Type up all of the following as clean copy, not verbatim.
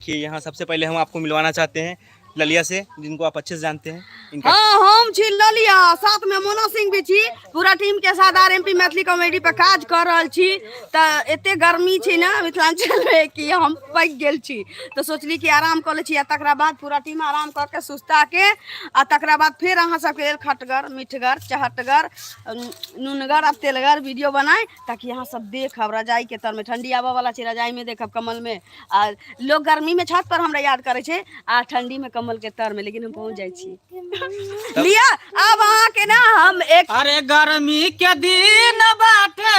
देखिए यहाँ सबसे पहले हम आपको मिलवाना चाहते हैं ललिया से, जिनको आप अच्छे से जानते हैं इनका। हाँ, हम छी ललिया, साथ में मोना सिंह भी छी। पूरा टीम के साथ आर एम पी मैथिली कॉमेडी पर काज कर रहल छी। तऽ एते गर्मी छै ने मिथिलांचल में कि हम पकि गेल छी, तऽ सोचली कि आराम कऽ लै छी आ तकरा बाद पूरा टीम आराम कऽ के सुस्ता के आ तकरा बाद फेर अहाँ सबके लेल खटगर मिठगर चहटगर नुनगर आ तेलगर वीडियो बनाय ताकि अहाँ सब देखब रजाई के तर में। ठंडी आबऽ वाला छै, रजाई में देखब कमल में। आ लोग गर्मी में छत पर हमरा याद करे छै आ ठंडी में कम्बल के तर में, लेकिन हम पहुंच जाय छी। लिया अब अहाँ के ना हम एक अरे गर्मी के दिन बाटे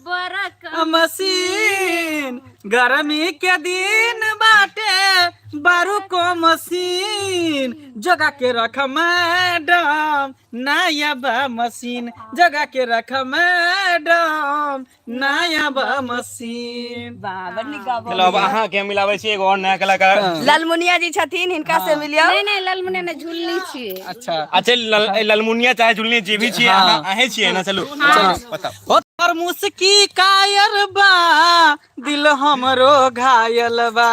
बड़ा मशीन, गर्मी के दिन बाटे बारू को मशीन, जगा के रख मैडम नया बा मशीन, जगा के रख मैडम नया बा मशीन। वाह, बड़ नीक गाबऽ। चलो अब अहाँ के मिलाबै छी एगो और नया कलाकार। लालमुनिया जी छथिन, हिनका से मिलियौ। नहीं नहीं, लालमुनिया नहीं, झुलनी छियै। अच्छा अच्छा, ललमुनिया चाहे झुलनी जे भी छियै, अहाँ अहें छियै ने? चलू बताउ। ओ तोहर मुस्की कायर बा, दिल हमरो घायल बा,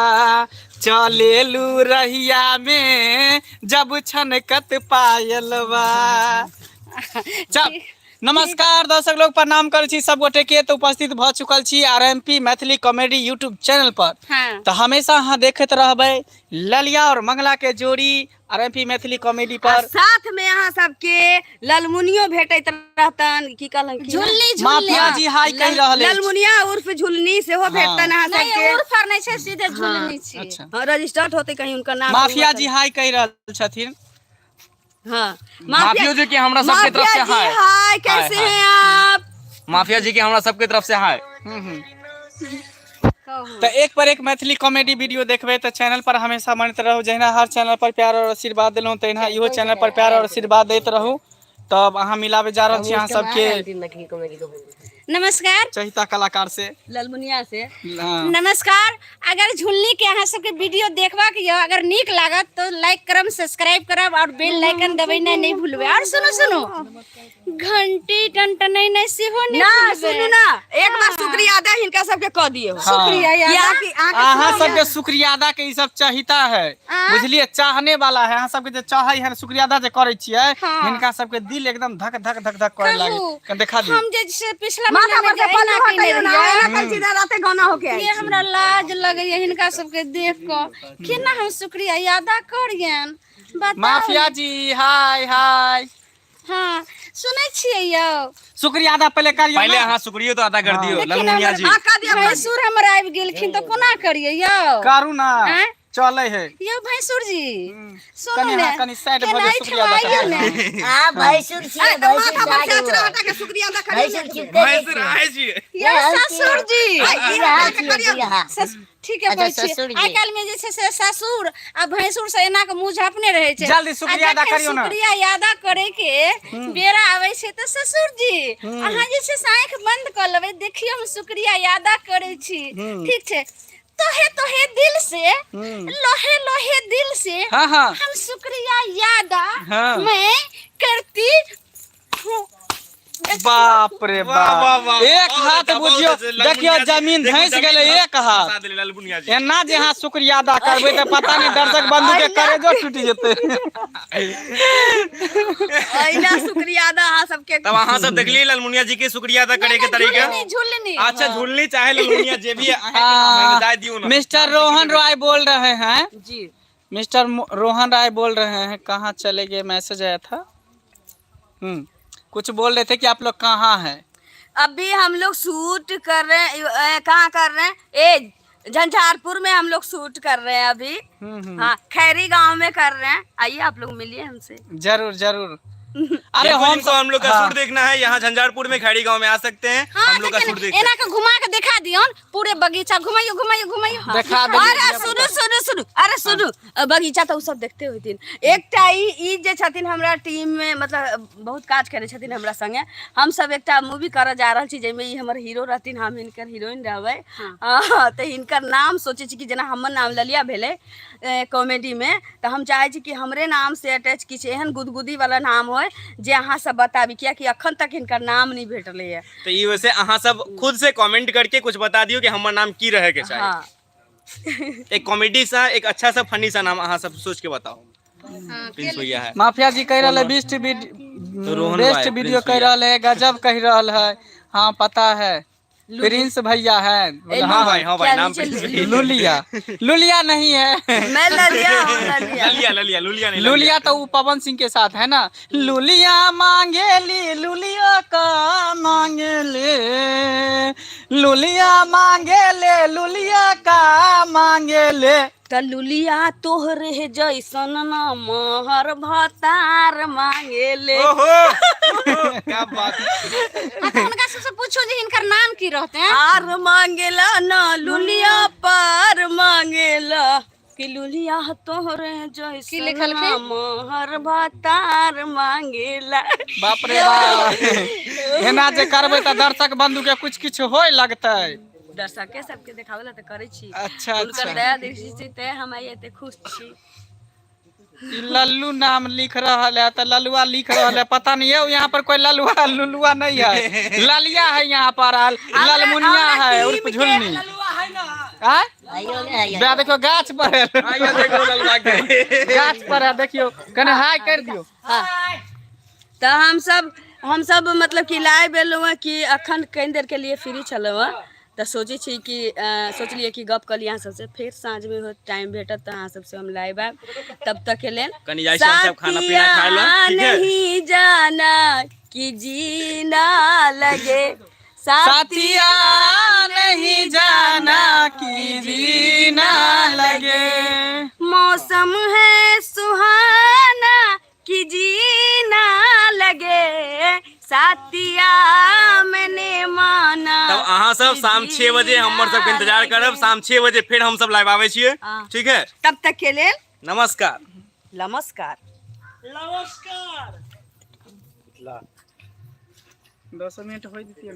चलेलू रहिया में जब छनकत पायल बा। चल, नमस्कार दर्शक लोग, प्रणाम करै छी सब गोटे के। तो उपस्थित भऽ चुकल छी R M P Maithili comedy YouTube channel पर। तऽ हमेशा अहाँ देखैत रहबै ललिया और मंगला के जोड़ी R M P Maithili comedy आ पर। साथ में अहाँ सबके ललमुनियो भेटैत रहतन। की कहलन की? झुलनी, झुलनी। माफिया जी हाय कहि रहल अछि। ललमुनिया उर्फ झुलनी सेहो भेटतन अहाँ नहीं, सबके। उर्फ आर नहीं छै, सीधे झुलनी छी। अच्छा। हाँ, रजिस्टर्ड होते कहीं उनका नाम। माफिया जी हाय कहि रहल छथिन। हाँ, माफिया जी के हमरा सबके तरफ से माफिया जी हाय। हाय, कैसे हाय, हाय। हैं आप? माफिया जी के हमरा सबके तरफ से हाय। तऽ एक पर एक मैथिली कॉमेडी वीडियो देखबै तऽ चैनल पर हमेशा बनैत रहू। जहिना हर चैनल पर प्यार और आशीर्वाद देलहुँ, तहिना इहो चैनल पर प्यार और आशीर्वाद दैत रहू। तब अहाँ मिलाबे जा रहल छी अहाँ सबके नमस्कार चहिता कलाकार से, ललमुनिया से। हाँ। नमस्कार। अगर झुलनी के अहाँ सबके वीडियो देखबाक यऽ, अगर नीक लागत तो लाइक करब, सब्सक्राइब करब और बेल आइकन दबेनाइ नहि भूलबै। और सुनू सुनू, घंटी टनटनेनाइ सेहो नहि ना भूलबै। सुनू ना, एक बार शुक्रिया अदा हिनका सबके कऽ दियौ। शुक्रिया कि अदा। अहाँके अहाँ सबके शुक्रिया अदा के ई सब चाहिता है, बुझलिए, चाहने वाला है। अहाँ सबके जे चाहे है, शुक्रिया अदा जे करे छियै, हिनका सबके दिल एकदम धक धक धक धक करे लागे। कहू, कनि देखा दियौ। हम जे छै पिछला माथा महीना में पर जे से एना पल्लू केने हटैयौ ना, रहियै, एना करै छी तऽ राते गाना होके आयल ये छी। हमरा लाज लगैया हिनका सबके देख कऽ। केना हम शुक्रिया अदा करियन, बताउ। माफिया जी हाय हाय। हाँ, सुनै छियै यौ। शुक्रिया अदा पहले करियौ पहले ना। अहाँ शुक्रियो तो अदा कर दियौ लेकिन ललमुनिया हमर जी। हाँ, कऽ दियौ, कऽ दियौ। भैंसुर हमर आबि गेलखिन तऽ कोना करियै यौ? करू ना। आँय? चलै है। यौ भैंसुर जी, सुनू कनि ने। अहाँ कनि साइड भऽ केना जाउ, शुक्रिया अदा एहिठाम आइयौ करू। ने। आ भैंसुर छियै, ए, तऽ भैंसुर माथा पर से जागू। अचरा हटा के शुक्रिया अदा करियौ ने। भैंसुर चिपके जाइ भैंसुर छै। आए छियै। यौ हम ससुर जी। ई बिरहा हटा के छियै, करियौ। बिरहा। ठीके अच्छा, कहै छियै। ससुर जी। आइ काल्हि मे जे छै से ससुर आ भैंसुर से एना के मुँह झाँपने रहै छै। जल्दी शुक्रिया आ अदा जखन करियौ ने। शुक्रिया अदा करे के बेरा आबै छै तऽ ससुर जी अहाँ जे छै से आँखि बंद कऽ लेबै, देखियौ हम शुक्रिया अदा करै छी। ठीक छै? तोहे तोहे दिल से, लोहे लोहे दिल से हाँ हाँ हम शुक्रिया अदा मैं करती हूँ। बाप रे वाह, वाह, बाप, वाह, एक बहुत हाथ अच्छा, बहुत बुझियो अच्छा, देखियो ललमुनिया जी, जमीन देखो, धंसि जमीन गेलै एक हाथ। धंसा देलै ललमुनिया जी। एना जे अहाँ शुक्रिया अदा करबै तऽ पता नहि दर्शक बंधु के करेजो टूटि जेतै। अहिना शुक्रिया अदा अहाँ सबके। तब अहाँ सब देखलिए ललमुनिया जी के शुक्रिया अदा करे के तरीका। झुलनी, झुलनी। अच्छा, झुलनी चाहे ललमुनिया जे भी है, अहाँ के नाम है, जाय दियौ ना। मिस्टर रोहन रॉय बोल रहे हैं। जी। मिस्टर रोहन राय बोल रहे हैं, कहाँ चले गए, मैसेज आया था। कुछ बोल रहे थे कि आप लोग कहाँ हैं? अभी हम लोग शूट कर रहे हैं, कहाँ कर रहे हैं? ए झंझारपुर में हम लोग शूट कर रहे हैं अभी। हाँ, खैरी गांव में कर रहे हैं। आइए आप लोग मिलिए हमसे। जरूर जरूर। अरे जिनको हम जिनको हम लोग का शूट देखना है, यहाँ झंझारपुर में खैरी गांव में आ सकते हैं। हाँ, हम लोग का देखिए शूट ने, देख एना के घुमा के दिखा दियौन पूरे बगीचा। घुमाइयो घुमाइयो घुमाइयो। देखा देलियै। अरे सुनू सुनू सुनू, अरे सुनू, बगीचा तऽ ओ सब देखते होथिन। एकटा ई ई जे छथिन हमरा टीम में, मतलब बहुत काज करै छथिन हमरा संगे। हम सब एकटा मूवी करऽ जा रहल छी जाहिमे ई हमर हीरो रहथिन, हम हिनकर हीरोइन रहबै। हाँ, तऽ हिनकर नाम सोचै छी कि जेना हमर नाम ललिया भेलै कॉमेडी में, तऽ हम चाहै छी कि हमरे नाम से अटैच किछु एहन गुदगुदी वाला नाम होय जे अहाँ सब बताबी, कियाकि अखन तक हिनकर नाम नहि भेटलैए। तऽ ई वैसे अहाँ सब खुद से कमेंट करके कुछ बता दियौ कि हमर नाम की रहे के चाही। हाँ। एक कॉमेडी सा, एक अच्छा सा फनी सा नाम अहाँ सब सोच के बताओ। प्रिंस भैया है। माफिया जी कह रहा है बेस्ट तो रोहन बेस्ट भाई, वीडियो प्रिंस कह भैया। रहा है, गजब कह रहा है। हाँ पता है, प्रिंस भैया है। बोला, हाँ भाई, हाँ भाई, क्या नाम नीचे प्रिंस भैया। लुलिया, लुलिया नहीं है। मैं ललिया हूँ, ललिया। ललिया, ललिया, लुलिया नहीं। लुलिया तो वो पवन सिंह के साथ है ना। लुलिया मांगेली, लुलिया का मांगेले, लुलिया मांगेले, लुलिया का मांगेले। त लुलिया तोहरे जैसन ना महर भतार मांगेले। ओहो, क्या बात है। हाँ, तऽ हुनका सबसँ पूछू जे हिनकर नाम की रहते हैं। आर मांगेला ना लुलिया पार मांगेला कि लुलिया तोहरे की जैसन लिखलखिन? ना महर भतार मांगेला। बाप रे बाप, एना जे करबै तऽ दर्शक बंधु के कुछ किछु होय लगतै। दर्शके सबके देखावे ला तऽ करै छी। अच्छा। हुनकर अच्छा। दया दृष्टि छै तैं हम आइ एते खुश छी। ई लल्लू नाम लिख रहल है तो ललुआ लिख रहल है, पता नहीं है। यहाँ पर कोई ललुआ लुलुआ नहीं है, ललिया है यहाँ पर, ललमुनिया है उर्फ झुलनी। आय बे देखियो गाछ पर है। आइए देखो ललुआ के। गाछ पर है, देखियो, कने हाय कर दियो। तऽ हमसब मतलब कि लाइव एलहुँ हँ कि अखन कनि देरके लिए फ्री छलहुँ हँ, तऽ सोचै छी कि सोचलियै कि गप कऽ ली अहाँ सबसँ, फेर साँझमे हो टाइम भेटत तऽ अहाँ सबसँ हम लाइव आयब। तब तक के लेल कनि जाइ छी हमसब खाना पीना खाय लए, ठीक है? नहीं जाना कि जीना लगे साथिया नहीं जाना कि जीना लगे, मौसम है सुहाना कि जीना लगे, साथिया मैंने माना। तब अहाँ सब शाम 6 बजे हमर सबके इंतजार करब। शाम 6 बजे फेर हम सब लाइव आबै छियै। हाँ। ठीक है। तब तक के लेल नमस्कार। नमस्कार। 10 मिनट हो जतियै।